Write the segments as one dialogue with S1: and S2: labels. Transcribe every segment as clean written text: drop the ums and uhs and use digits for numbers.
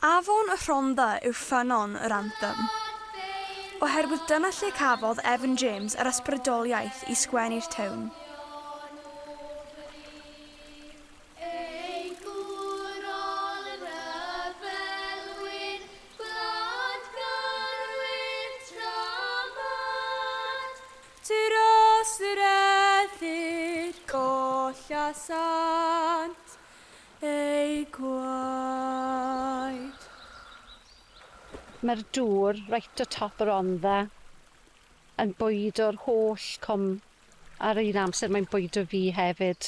S1: Afon y Rhondda yw ffynnon yr anthem. Oherwydd dyna lle cafodd Evan James yr ysbrydoliaeth i sgwennu'r tiwn.
S2: Dros yr ethyr collasant eu gwaed.
S3: Mae'r dŵr reit o top y Rhondda yn bwydo'r holl cwm. Ar un amser mae'n bwydo fi hefyd.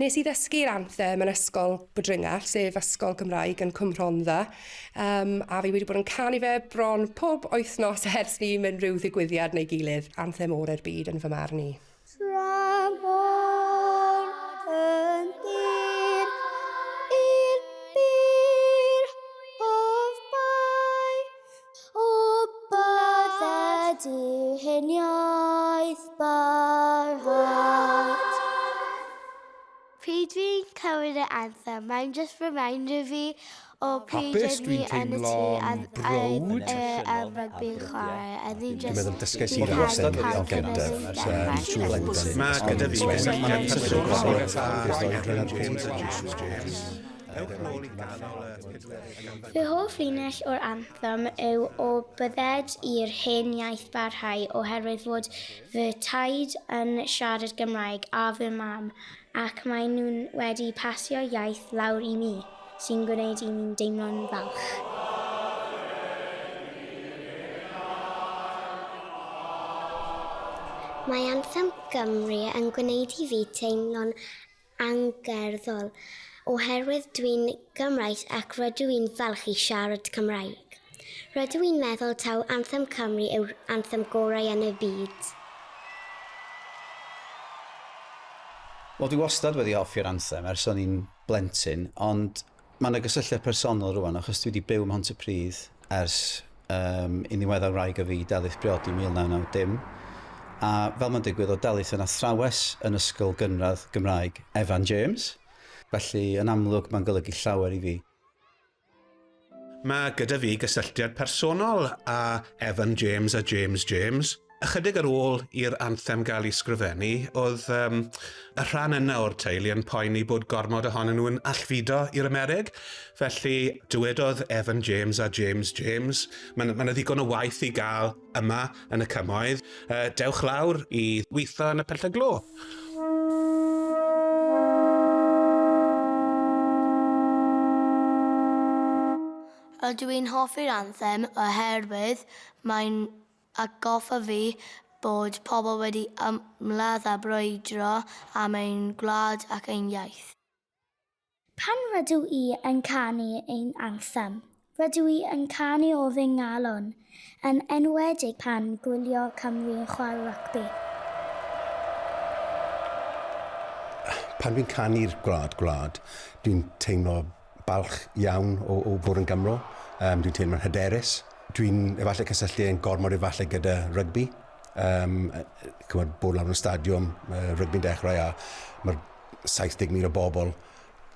S4: Nes i ddysgu'r anthem yn ysgol Bodringallt, sef ysgol Gymraeg yn Cwm Rhondda, um, a fi wedi bod yn canu fe bron pob wythnos ers ni mynd rhyw ddigwyddiad neu gilydd. Anthem orau'r byd yn fy marn i.
S5: Tramor yn dir i'r bir of bai O bydded i huniaeth barhad.
S6: Pryd fi'n clywed y anthem, mae'n just reminder fi o pryd
S7: Hapus,
S6: oedd ni
S7: dwi'n
S6: yn y tŷ a
S7: teimlo'n browd.
S6: oedd y um, rygbi'n chwarae a ni'n
S8: Dwi'n
S6: just
S8: meddwl dysgais
S6: fi'n
S8: i'r
S6: cael
S8: anthem
S6: cael
S8: yn gyntaf,
S6: cynnes
S8: yym, trwy blentyn.
S7: Mae gyda fi gysylltiad personol â Evan James a James James. Ewch nôl i ganol y pedwerydd ganrif.
S6: Fy hoff linell o'r anthem yw o bydded i'r hen iaith barhau oherwydd fod fy taid yn siarad Gymraeg a fy mam ac maen nhw'n wedi pasio iaith lawr i mi, sy'n gwneud i mi'n deimlo'n falch.
S5: Mae Anthem Gymru yn gwneud i fi teimlo'n angerddol oherwydd dwi'n Gymraes ac rydw i'n falch i siarad Cymraeg. Rydw i'n meddwl taw Anthem Cymru yw'r anthem gorau yn y byd.
S9: Wel, dwi wastad wedi hoffi'r anthem ers o'n i'n blentyn, ond mae yna gysylltiad personol rwan, achos dwi wedi byw ym Mhontypridd ers um, i ddiweddar wraig a fi Delyth briodi 1990. A fel mae'n digwydd, oedd Delyth yn athrawes yn ysgol gynradd Gymraeg Evan James. Felly, yn amlwg, mae'n golygu llawer i fi.
S7: Mae gyda fi gysylltiad personol â Evan James a James James. Ychydig ar ôl i'r anthem gael ei sgrifennu, oedd um, y rhan yna o'r teulu yn poeni bod gormod ohonyn nhw'n allfudo i'r Amerig. Felly, dywedodd Evan James a James James, mae yna ma ddigon o waith i gael yma yn y cymoedd, uh, dewch lawr i weithio yn y pyllau glo.
S6: Ydw i'n hoffi'r anthem oherwydd mae'n atgoffa fi bod pobl wedi ymladd a brwydro am ein gwlad ac ein iaith.
S5: Pan rydw i yn canu ein anthem, rydw i yn canu o fy nghalon, yn enwedig pan gwylio Cymru yn chwarae rygbi.
S8: Pan dwi'n canu'r Gwlad Gwlad, dwi'n teimlo balch iawn o, o fod yn Gymro. Um, dwi'n teimlo'n hyderus. Dwi'n efallai cysylltu yn gormod efallai gyda rygbi. Um, chymod, bod lawr yn y stadiwm, uh, rygbi'n dechrau a mae'r 70,000 o bobl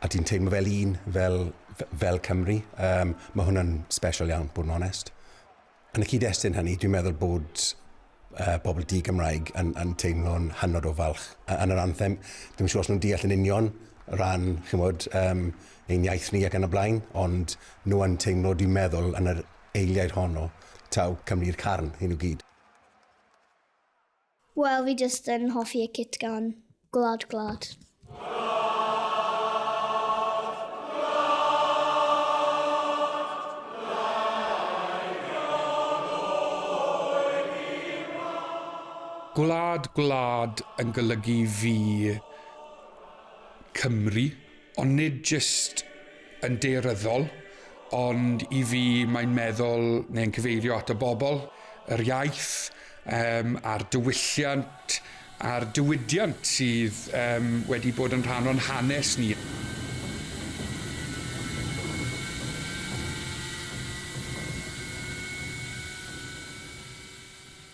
S8: a ti'n teimlo fel un, fel, fel Cymru. Um, mae hwnna'n special iawn, bod yn onest. Yn y cyd-destun hynny, dwi'n meddwl bod uh, bobl di-Gymraeg yn, yn teimlo'n hynod o falch yn yr anthem. Dwi'n siŵr os nhw'n deall yn union ran, chymod, um, ein iaith ni ac yn y blaen, ond nhw yn teimlo, dwi'n meddwl, yn yr eiliaid honno, taw Cymru'r carn, hyn nhw gyd.
S5: Wel, fi jyst yn hoffi y cytgan Gwlad Gwlad.
S7: Gwlad Gwlad yn golygu fi Cymru, ond nid jyst yn daearyddol, ond i fi mae'n meddwl neu'n cyfeirio at y bobl, yr iaith, um, a'r diwylliant a'r diwydiant sydd um, wedi bod yn rhan o'n hanes ni.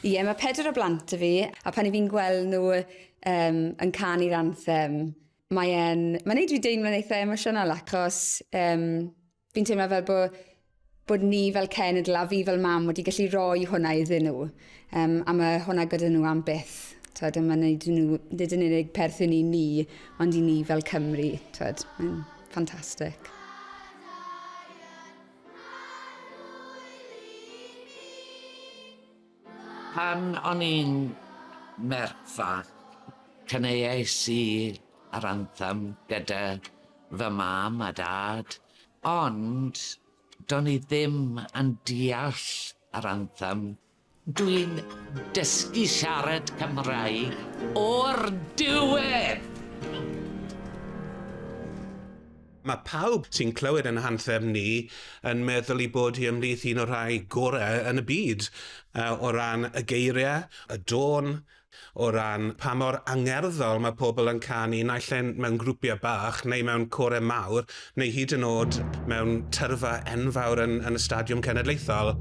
S10: Ie, mae pedwar o blant 'da fi, a pan i fi'n gweld nhw um, yn canu'r anthem, mae e'n... Mae'n neud fi deimlo'n eitha emosiynol achos um, Fi'n teimlo fel bod, bod ni fel cenedl a fi fel mam wedi gallu rhoi hwnna iddyn nhw. Um, a mae hwnna gyda nhw am byth. Twed, a mae'n neud nhw, nid yn unig perthyn i ni, ond i ni fel Cymru. Twed, mae'n ffantastig.
S11: Pan o'n i'n merch fach, caneuais i yr anthem gyda fy mam a dad, ond do'n i ddim yn deall yr anthem. Dwi'n dysgu siarad Cymraeg o'r diwedd!
S7: Mae pawb sy'n clywed yn hanthem ni yn meddwl ei bod hi ymhlith un o'r rhai gorau yn y byd o ran y geiriau, y dôn, o ran pa mor angerddol mae pobl yn canu, naill ai mewn grwpiau bach neu mewn corau mawr, neu hyd yn oed mewn tyrfa enfawr yn, yn y Stadiwm Cenedlaethol.